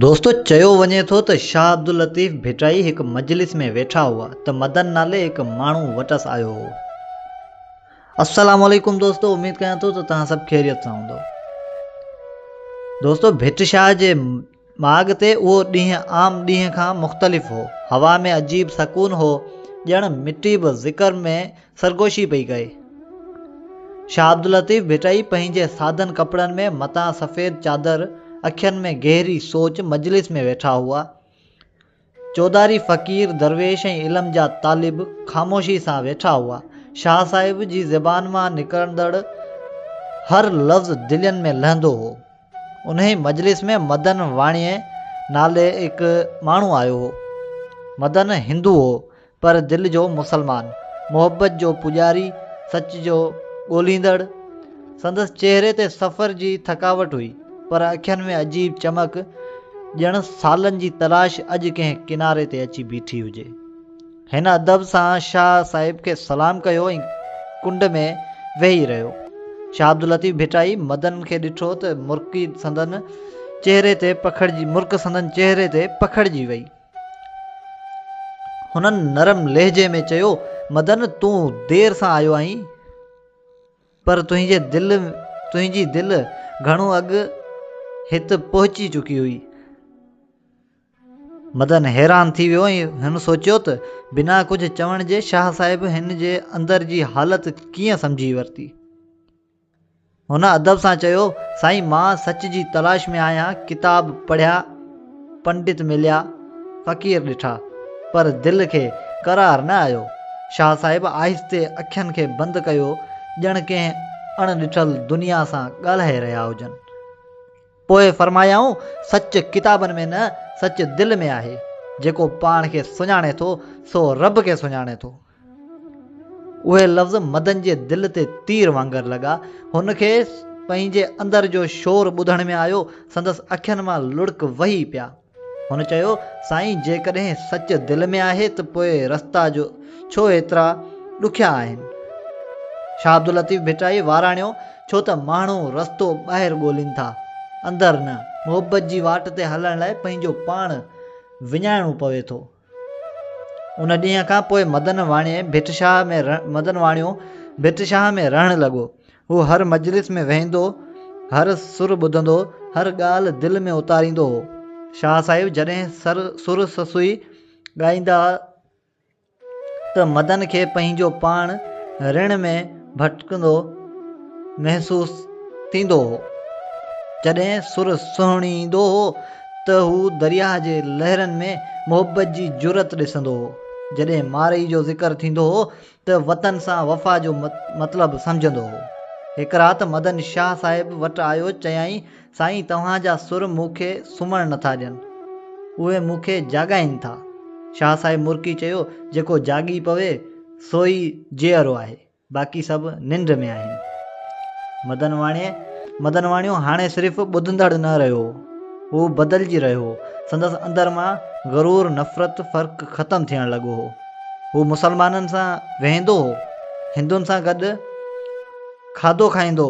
دوستو چيو وڃي ٿو ته شاهه عبداللطيف ڀٽائي هڪ مجلس ۾ ويٺا هئا ته مدن نالي هڪ ماڻهو وٽس آيو هو. السلام عليڪم دوستو اميد ڪيان ٿو ته توهان سڀ خيريت سان هوندو. دوستو ڀٽ شاهه جي ماڳ تي اهو ڏينهن عام ڏينهن کان مختلف هو. هوا ۾ عجيب سڪون هو ڄڻ مٽي به ذڪر ۾ سرگوشي پئي ڪئي. شاهه عبداللطيف ڀٽائي پنهنجي سادن ڪپڙن ۾ متان سفيد چادر، اکين ۾ گهري سوچ مجلس ۾ ويٺا هئا. چوڌاري فقير، درويش ۽ علم جا طالب خاموشي سان ويٺا هئا. شاهه صاحب جي زبان مان نڪرندڙ هر لفظ دلين ۾ لهندو هو. انهيء مجلس ۾ مدن واڻيي نالي هڪ ماڻهو آيو هو. مدن هندو هو، پر دل جو مسلمان، محبت جو پوڄاري، سچ جو ڳوليندڙ. سندس چهري تي سفر جي ٿڪاوٽ هئي، پر اکين ۾ عجيب چمڪ، ڄڻ سالن جي تلاش اڄ ڪنهن ڪناري تي اچي بيٺي هجي. هن ادب سان شاهه صاحب کي سلام ڪيو ۽ ڪنڊ ۾ ويهي رهيو. شاهه عبداللطيف ڀٽائي مدن کي ڏٺو ته مرڪي سندن چهري تي پکڙجي مرڪ سندن چهري تي پکڙجي وئي. هنن نرم لهجي ۾ چيو، مدن تون دير سان آيو آهين، پر تنهنجي دل تنهنجي دل گهڻو اڳ هت پهچي چڪي هئي. مدن حيران ٿي ويو ۽ هن سوچيو ته بنا ڪجهه چوڻ جي شاهه صاحب هن جي اندر جي حالت ڪيئن سمجهي ورتي. هن ادب سان چيو، سائين مان سچ جي تلاش ۾ آهيان، ڪتاب پڙهيا، پنڊت مليا، فقير ڏٺا، پر دل کي قرار نه آيو. شاهه صاحب آهستي اکين کي بند ڪيو ڄڻ ڪنهن اڻ ڏٺل دنيا سان ڳالهائي رهيا هجن. پوء فرمايائون، سچ ڪتابن ۾ نه، سچ دل ۾ آهي. جيڪو پاڻ کي سڃاڻي ٿو، سو رب کي سڃاڻي ٿو. اهي لفظ مدن جي دل تي تير وانگر لڳا. هن کي پنهنجي اندر جو شور ٻڌڻ ۾ آيو، سندس اکين مان لڙڪ وهي پيا. هن چيو، سائين جيڪڏهن سچ دل ۾ آهي ته پوء رستا جو ڇو ايترا ڏکيا آهن؟ شاهه عبداللطيف ڀٽائي واراڻيو، ڇو ته ماڻهو رستو ٻاهر ڳولين ٿا، اندر نه. محبت جي واٽ تي هلڻ لاء پنهنجو پاڻ وڃائڻو پوي ٿو. ان ڏينهن کان پوء مدن واڻيي ڀٽ شاهه ۾ مدن واڻيو ڀٽ شاهه ۾ رهڻ لڳو. هو هر مجلس ۾ ويهندو، هر سر ٻڌندو، هر ڳالهه دل ۾ اتاريندو هو. شاهه صاحب جڏهن سر سر سسئي ڳائيندا ته مدن کي پنهنجو پاڻ رڻ ۾ ڀٽڪندو محسوس ٿيندو هو. جڏهن سر سهڻي ايندو هو ته هو درياهه جي لهرن ۾ محبت جي جرئت ڏسندو هو. جڏهن مارئي جو ذڪر ٿيندو هو ته وطن سان وفا جو مطلب سمجهندو هو. هڪ رات مدن شاهه صاحب وٽ آيو چيائين سائين توهان جا سر مون کي سمهڻ نٿا ڏين. اهي مون کي جاڳائين ٿا. شاهه صاحب مرڪي چيو جيڪو جاڳي پوي سو ئي جيئرو آهي. باقي سڀ ننڊ ۾ آهن. مدن واڻيي مدن واڻيو هاڻي صرف ٻڌندڙ نه رهيو هو. هو بدلجي رهيو هو. سندس اندر مان غرور، نفرت، فرق ختم ٿيڻ لڳو هو. هو مسلمانن سان ويهندو هو، هندن سان گڏ کاڌو کائيندو،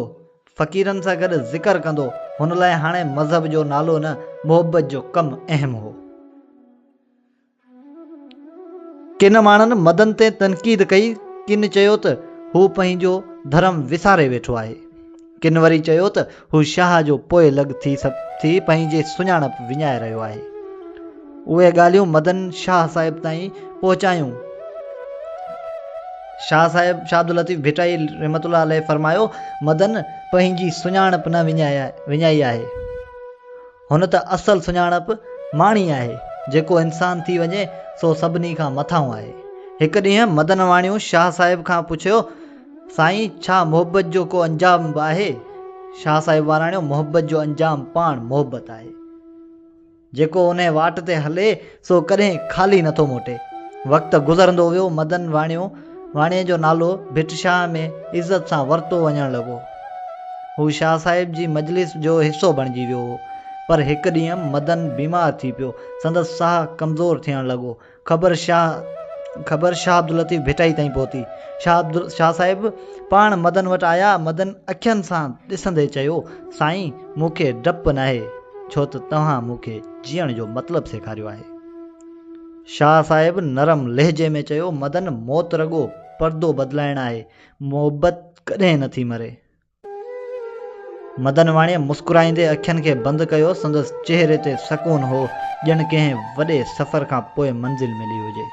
فقيرن سان گڏ ذڪر ڪندو، هن لاء هاڻي مذهب جو نالو نه محبت جو ڪم اهم هو. ڪن ماڻهن مدن تي تنقيد ڪئي، ڪن چيو ته هو پنهنجو ڌرم وساري ويٺو آهي. ڪن وري چيو ته هو شاهه جو پوئلڳ ٿي ٿي پنهنجي سڃاڻپ وڃائي رهيو آهي. اهي ڳالهيون مدن شاهه صاحب تائين پهچايون. شاهه صاحب شاهه عبداللطيف ڀٽائي رحمة الله عليه فرمايو، مدن پنهنجي سڃاڻپ نه وڃائي آهي. هن ته اصل سڃاڻپ ماڻي آهي. جيڪو انسان ٿي وڃي سو سڀني کان مٿانهون آهي. هڪ ڏينهن مدن واڻيو شاهه صاحب کان پڇيو، سائين ڇا محبت جو ڪو انجام به آهي؟ شاهه صاحب واراڻيو، محبت جو انجام پاڻ محبت آهي. جيڪو انهي واٽ تي هلي سو ڪڏهن خالي نٿو موٽي. وقت گذرندو ويو، مدن واڻيو واڻيي جو نالو ڀٽ شاهه ۾ عزت سان ورتو وڃڻ لڳو. هو شاهه صاحب جي مجلس جو حصو بڻجي ويو هو. پر هڪ ڏينهن مدن بيمار ٿي پيو. سندس ساهه ڪمزور ٿيڻ لڳو. خبر شاهه خبر شاهه عبداللطيف ڀٽائي تائين پهتي. شاهه شاهه صاحب پاڻ مدن وٽ آيا. مدن اکين سان ڏسندي چيو، سائين مون کي ڊپ ناهي، ڇو ته توهان مون کي جيئڻ جو مطلب سيکاريو آهي. شاهه صاحب نرم لهجي ۾ چيو، مدن، موت رڳو پردو بدلائڻ آهي، محبت ڪڏهن نٿي مري. مدن واڻيء مسڪرائيندي اکين کي بند ڪيو، سندس چهري تي سڪون هو، ڄڻ ڪنهن وڏي سفر کان پوء منزل ملي هجي.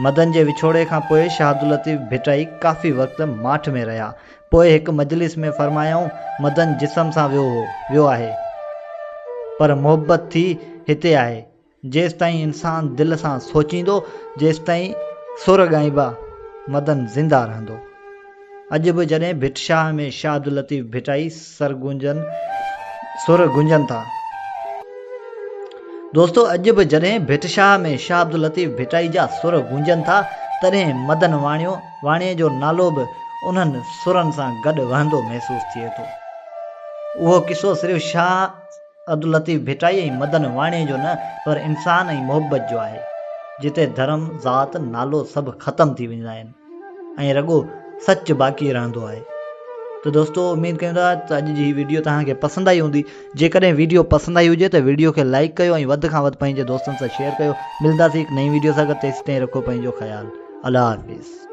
مدن جي وڇوڙي کان پوء شاهه عبداللطيف ڀٽائي ڪافي وقت ماٺ ۾ رهيا. پوء هڪ مجلس ۾ فرمايائون، مدن جسم سان ويو هو، ويو آهي، پر محبت ٿي هتي آهي. جيستائين انسان دل سان سوچيندو، جيستائين سر ڳائينبا، مدن زنده رهندو. اڄ به جڏهن ڀٽ شاهه ۾ شاهه عبداللطيف ڀٽائي سر گونجن سر گونجن ٿا. دوستو اڄ به جڏهن ڀٽ شاهه ۾ شاهه عبداللطيف ڀٽائي جا سر گونجن ٿا، تڏهن مدن واڻيو واڻيي جو نالو به انهن سرن سان گڏ وهندو محسوس ٿئي ٿو. اهو قصو صرف شاهه عبداللطيف ڀٽائي ۽ مدن واڻيي جو نه پر انسان ۽ محبت جو آهي، جتي ڌرم، ذات، نالو سڀ ختم ٿي ويندا آهن ۽ رڳو سچ باقي رهندو آهي. ته دوستو اميد ڪيون ٿا ته اڄ جي هي ويڊيو توهان کي پسند آئي هوندي، جيڪڏهن ويڊيو پسند آئي هجي ته ويڊيو کي لائيڪ ڪيو ۽ وڌ کان وڌ پنهنجي دوستن سان شيئر ڪيو. ملنداسين هڪ نئين ويڊيو سان گڏ تيسيتائين رکو پنهنجو خيال. الله حافظ.